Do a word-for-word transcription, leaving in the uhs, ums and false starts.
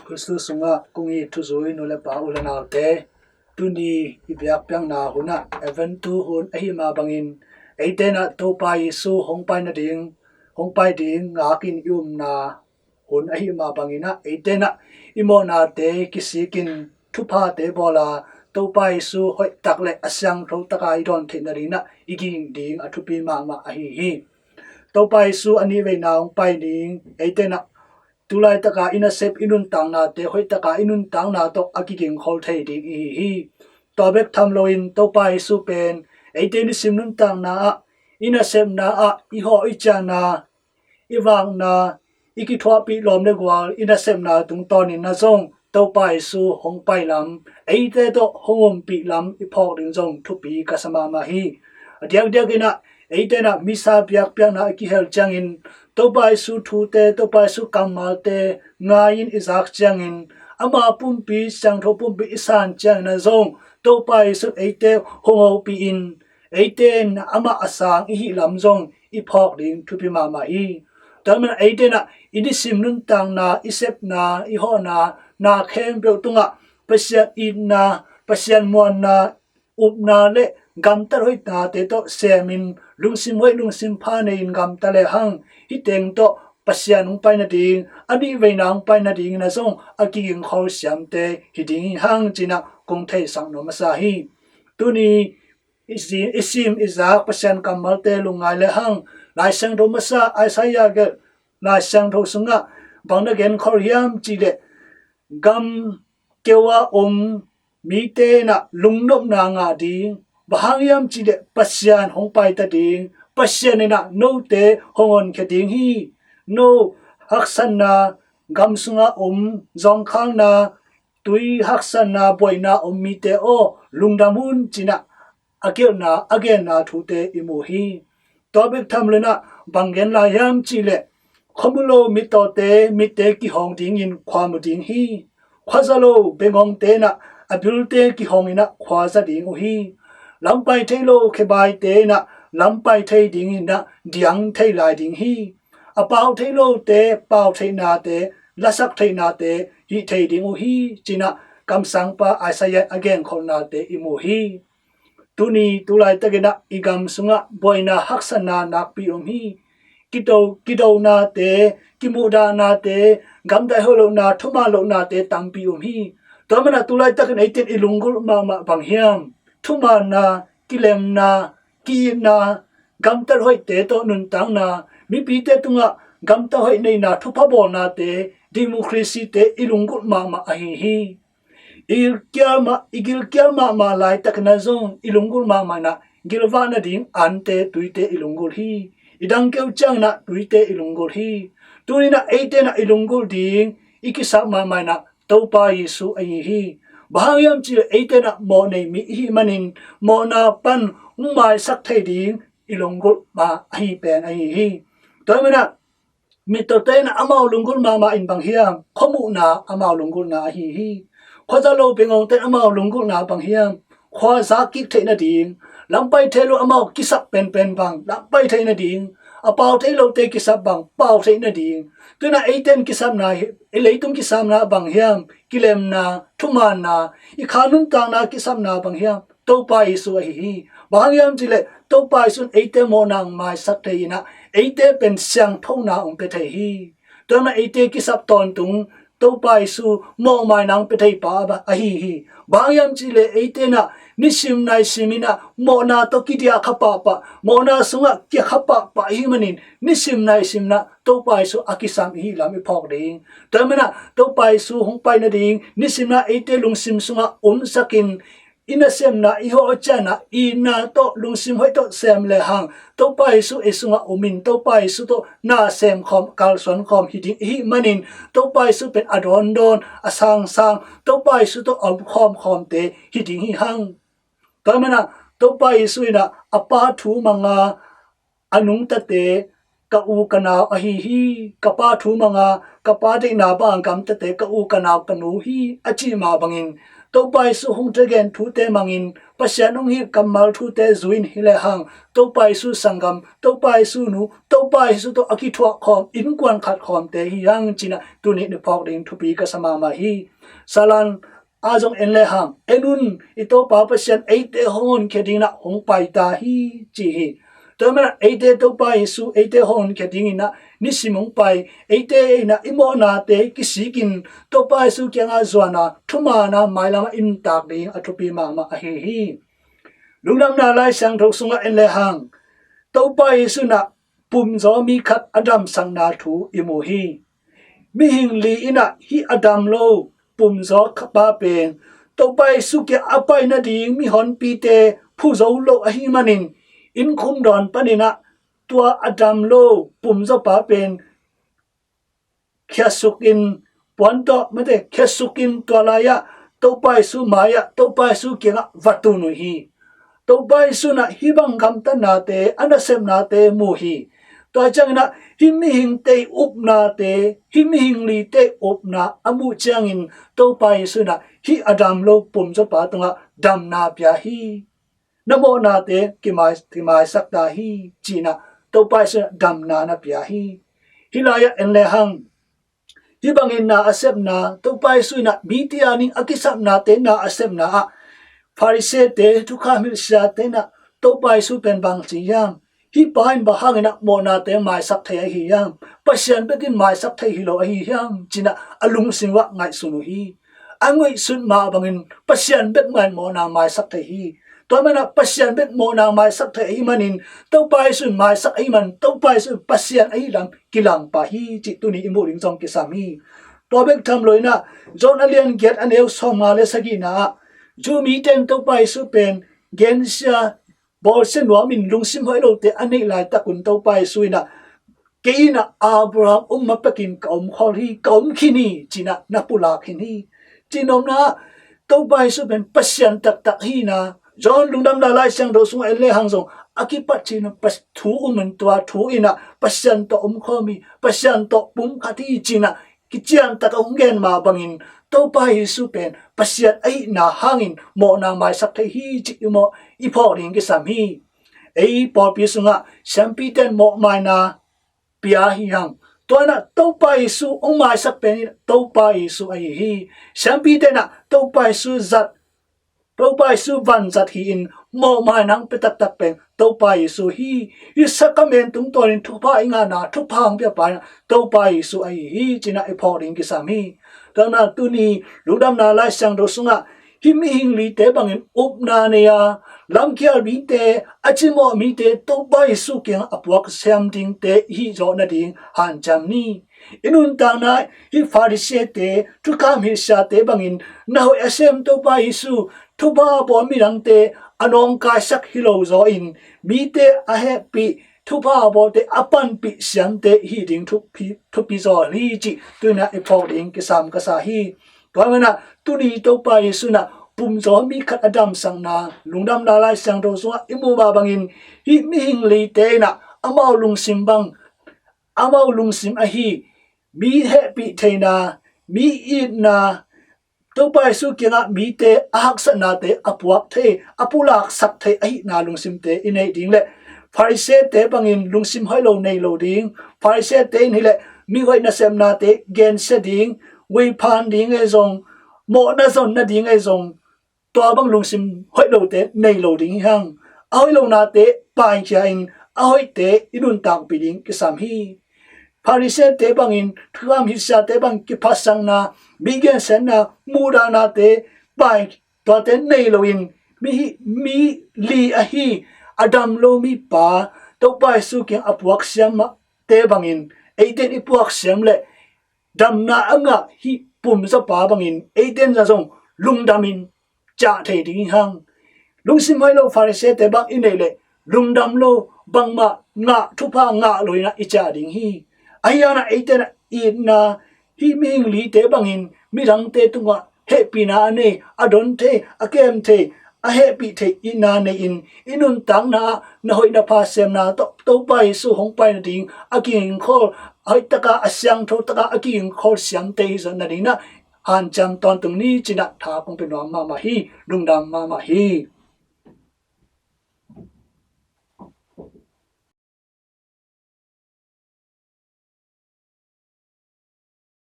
Khristu sungah kong it thuzui nu le pa u le naute, tuni i biakpiakna hunah Advent tu hun ahih mah bangin, eite in ah Topa Jesu hong pai nading, hong pai ding ngakin i umna hun ahih mah bangin ah, eite in ah i mawhnate kisikin thuphate bawl a, Topa Jesu hoihtak le a siangtho taka i dawn theih nading in ah i ging ding a thupi mahmah ahi hi. Topa Jesu a nihveina hong pai ding, eite in ah tu laitaka i nasep i nuntaknate hoihtaka i nuntakna tawh a kigingkhol thei ding i hi hi. Tua bek tham loin Topa Jesu pen eite nisim nuntakna ah, i nasepna ah, i hawh i ciahna, i vakna, i kithuahpih lawm le gual, i nasepna tungtawnin ah zong Topa Jesu hong pai lam, eite tawh hong ompih lam i phawk ding zong thupi ka sa mahmah hi. A diakdiakin ah, eite in ah Missa biakpiakna i kihel ciangin, Topa Jesu thute, Topa Jesu kammalte ngai-in i zak ciangin, ama pumpi, siangtho pumpi i san ciangin ah zong, Topa Jesu eite hong ompih in, eite in amah a sang i hih lam zong i phawk ding thupi mahmah hi. Tua ahih manin eite in ah i nisim nuntakna, i sepna, i hawhna, na khempeuh tungah Pasian itna, Pasian muanna, upna le gamtat hoihnate tawh semin, lungsim hoih lungsim pha nei-in gamta lehang, hih teng tawh Pasian hong pai nading, a nihveina hong pai nadingin ah zong a kigingkhol siamte hi ding hi hang ci-in ah kong theisak nuam masa hi. Tuni i si-, i sim i zak Pasian kammalte lungngai lehang, Lai Siangtho masa Isaiah gelh Lai Siangtho sungah bang na genkhol hiam cih leh, gam keu a om mite in ah lungnopna ngah ding, bang hang hiam cih leh Pasian hong paita ding, Pasian in ah note hong honkhia ding hi. No haksatna, gam sungah om zawngkhalna, tui haksatna, buaina om mite aw, lungdam un ci-in ah a gelhna, a genna thute i mu hi. Tua bek tham loin ah bang gen lai hiam cih leh, khuamu lo mittawte, mitte kihawng dingin khua mu ding hi. Khuaza lo bengawngte in ah a bilte kihawngin ah khua za ding uh hi. Lampai thei lo khebaite in ah lampai thei dingin ah diang thei lai ding hi. A pau thei lote pau theihnate, lasak theihnate hih thei ding uh hi ci-in ah kamsangpa Isaiah a genkholhnate i mu hi. Tuni tu laitakin ah i gam sungah buaina haksatna nakpi om hi. Kido, kidonate, kimuhdahnate, gamdai hoih lohna, thuman lohnate tampi om hi. Tua manin ah tu laitakin eite in i lunggulh mahmah bang hiam? Thumanna, kilemna, ki-itna, gamtat hoihte tawh nuntakna, mipite tungah gamtat hoih neihna, thupha bawlnate, democracy-te i lunggulh mahmah ahi hi. I gilkial mah, i gilkial mahmah laitakin ah zong i lunggulh mahmah in ah gilvah nading ante, tuite i lunggulh hi. I dang keu ciangin ah tuite i lunggulh hi. Tuni-in ah eite in ah i lunggulh ding i kisap mahmah in ah Topa Jesu ahi hi. Bang hang hiam cih leh eite in ah mawh nei mi i hih manin mawhna pan hong maisak thei ding i lunggulh mah ahi pen ahi hi. Tua ahih manin ah mittawte in ah amau lunggulh mahmah in bang hiam? Khuamuhna amau lunggulhna ahi hi. Khuaza lo bengawngte in amau lunggulhna bang hiam? Khua zak kik theih nading. Lampai thei lo amau kisap penpen bang lampai theih nading. A pau thei lote kisap bang pau theih nading. Tu-in ah eite in kisapna hi, i leitung kisapna bang hiam? Kilemna, thumanna, i kha nuntakna kisapna bang hiam? Topa Jesu ahi hi. Bang hang hiam cih leh Topa Jesu in eite mawhna hong maisak thei-in ah eite pen siangthona hong pia thei hi. Tua ahih manin eite kisap tawntung Topa Jesu mawhmaina hong pia thei pa ahi hi. Bang hang hiam cih leh eite in ah nisim naisim in ah mawhna tawh kidiah kha pahpah, mawhna sungah kia kha pahpah i hih manin nisim naisim in ah Topa Jesu a kisam i hih lam i phawk ding. Tua ahih manin ah Topa Jesu hong pai nading nisim in ah eite lungsim sungah omsakin, i nasepna, i hawh i ciahna, i itna tawh lungsim hoih tawh sem lehang, Topa Jesu ei sungah omin, Topa Jesu tawh na sem khawm, kalsuan khawm hi ding i hih manin, Topa Jesu pen a dawndawn, a sangsang, Topa Jesu tawh a om khawmkhawmte hi ding hi hang. Tua ahih manin ah Topa Jesu in ah a Pa thu mang a, a nungtate, ka u ka nau ahi hi. Ka Pa thu mang a, ka Pa deihna bang a gamtate, ka u ka nau ka nu hi, a cih mah bangin, Topa Jesu hong thegen thute mangin, Pasian hong hilh kammal thute zui-in hi lehang, Topa Jesu sanggam, Topa Jesu nu, Topa Jesu tawh a kithuah khawm, innkuan khat khawmte hi hang ci-in ah tuni-in i phawk ding thupi ka sa mahmah hi. Salan ah zong en lehang, en un, i Topa Pasian eite hong honkhia dingin ah hong pai ta hi ci hi. Tua ahih manin ah eite Topa Jesu eite hong honkhia dingin ah nisim hong pai, eite in ah i mawhnate kisikin Topa Jesu kiangah zuan a, thuman a, mailam ah i nuntak ding a thupi mahmah ahi hi. Lungdamna Lai Siangtho sungah en lehang, Topa Jesu in ah pumzaw mi khat a damsakna thu i mu hi. Mihing li in ah hih a dam lo pumzaw kha pa pen Topa Jesu kiang a pai nading mihonpite phu zo lo ahih manin, innkhum dawn panin ah tua a dam lo pumzaw pa pen khiasukin, puan tawh mate, khiasukin tua lai-ah Topa Jesu mai-ah, Topa Jesu kiangah va tun uh hi. Topa Jesu in ah hih bang gamtatnate, a nasepnate mu hi. Tua ciangin ah hih mihingte ii upnate, hih mihing lite ii upna a muh ciangin Topa Jesu in ah hih a dam lo pumzaw pa tungah damna pia hi. Na mawhnate kimai, kimaisak ta hi ci-in ah Topa Jesu in ah damna na pia hi. Hih lai-ah en lehang, hih bangin na a sepna, Topa Jesu in ah mite a ding a kisapnate na a sepna ah Farisee-te, thukham hilh siate in ah Topa Jesu pen bang ci hiam? Hih pa in bang hangin ah mawhnate maisak thei ahi hiam? Pasian bekin maisak thei hi lo ahi hiam ci-in ah a lungsim uah ngaihsun uh hi. A ngaihsut mah bangin Pasian bek mah in mawhna maisak thei hi. Tua manin ah Pasian bek mawhna maisak thei ahih manin, Topa Jesu in maisak ahih manin, Topa Jesu in Pasian ahih lam kilang pah hi cih tuni i muh ding zong kisam hi. Tua bek tham lo-in ah, John a lian giat a neu sawmnga le sagihna ah, Jew mite in Topa Jesu pen gensia, bawlsia nuamin lungsim hoih lote a neih laitakun Topa Jesu in ah, kei in ah Abraham um ma pekin ka om khol hi, ka om khin hi ci-in ah na pulak khin hi. Cih nopna ah, Topa Jesu pen Pasian taktak ahihna, John Lungdamna Lai Siangtho sungah en lehang zong a kipat cih in ah Pas-, thu um in, tua thu in ah Pasian tawh om khawm hi, Pasian tawh pum khat hi ci-in ah kician tak a hong gen mah bangin, Topa Jesu pen Pasian ahihna hangin mawhna maisak thei hi cih i mawh, i phawk ding kisam hi. Ei pawlpi sungah siampite in mawhmaina pia hi hang. Tua in ah Topa Jesu hong maisak pen in Topa Jesu ahi hi. Siampite in ah Topa Jesu zat, Topa Jesu vanzat hi-in mawhmaina hong pia taktak pen Topa Jesu hi. Hih sakrament tungtawnin thupha i ngahna, thupha hong piapa in ah Topa Jesu ahi hi ci-in ah i phawk ding kisam hi. Tua ahih manin ah tuni Lungdamna Lai Siangtho sungah hih mihing lite bangin upna nei a, lamkhial mite, a cimawh mite Topa Jesu kiangah a puak siam dingte i hih zawh nading hanciam ni. I nuntakna hih Farisee-te, thukham hilh siate bangin na hoih a sem Topa Jesu, thupha a bawl midangte a nawngkaisak hi lo zawin, mite a hehpih, thupha a bawlte a panpih siamte hih ding thupi, thupi zaw hi cih tuni-in ah i phawk ding kisam ka sa hi. Tua ahih manin ah tuni Topa Jesu in ah pumzaw mi khat a damsakna, Lungdamna Lai Siangtho sungah i muh mah bangin, hih mihing lite in ah amau lungsim bang, amau lungsim ahi mi hehpih theihna, mi itna, Topa Jesu kiangah mite a haksatnate a puak thei, a pulaksak thei ahihna lungsimte i neih ding le, Farisee-te bangin lungsim hoih lo nei lo ding, Farisee-te in hi leh mihoih nasepnate gensia ding, guiphan ding ei zong, mawhna zon nading ei zong, tua bang lungsim hoih lote nei lo ding hi hang. A hoih lo nate paikhia-in a hoihte i nuntakpih ding kisam hi. Farisee-te bangin, thukham hilh siate bang kiphatsakna, mi gensiatna, muhdahnate pai, tuate nei loin, mi hi, mi li ahi, a dam lo mipa, Topa Jesu kiang a puak siam mahte bangin, eite in i puak siam leh, damna a ngah hih pumzawpa bangin eite in zong lungdamin ciah thei ding hi hang. Lungsim hoih lo Farisee-te bang i neih leh lungdam lo, bangmah ngah, thupha ngah lo in ah i ciah ding hi. Ahi hangin ah eite in ah itna, hih mihing lite bangin midangte tungah hehpihna a nei, a don thei, a kem thei, a hehpih thei itna nei-in, i nuntakna ah na hoih na pha semna tawh Topa Jesu hong pai nading a kigingkhol, a hoih taka, a siangtho taka a kigingkhol siamte hi zawh nading in ah, hanciam tawntung ni ci-in ah tha kong pia nuam mahmah hi. Lungdam mahmah hi.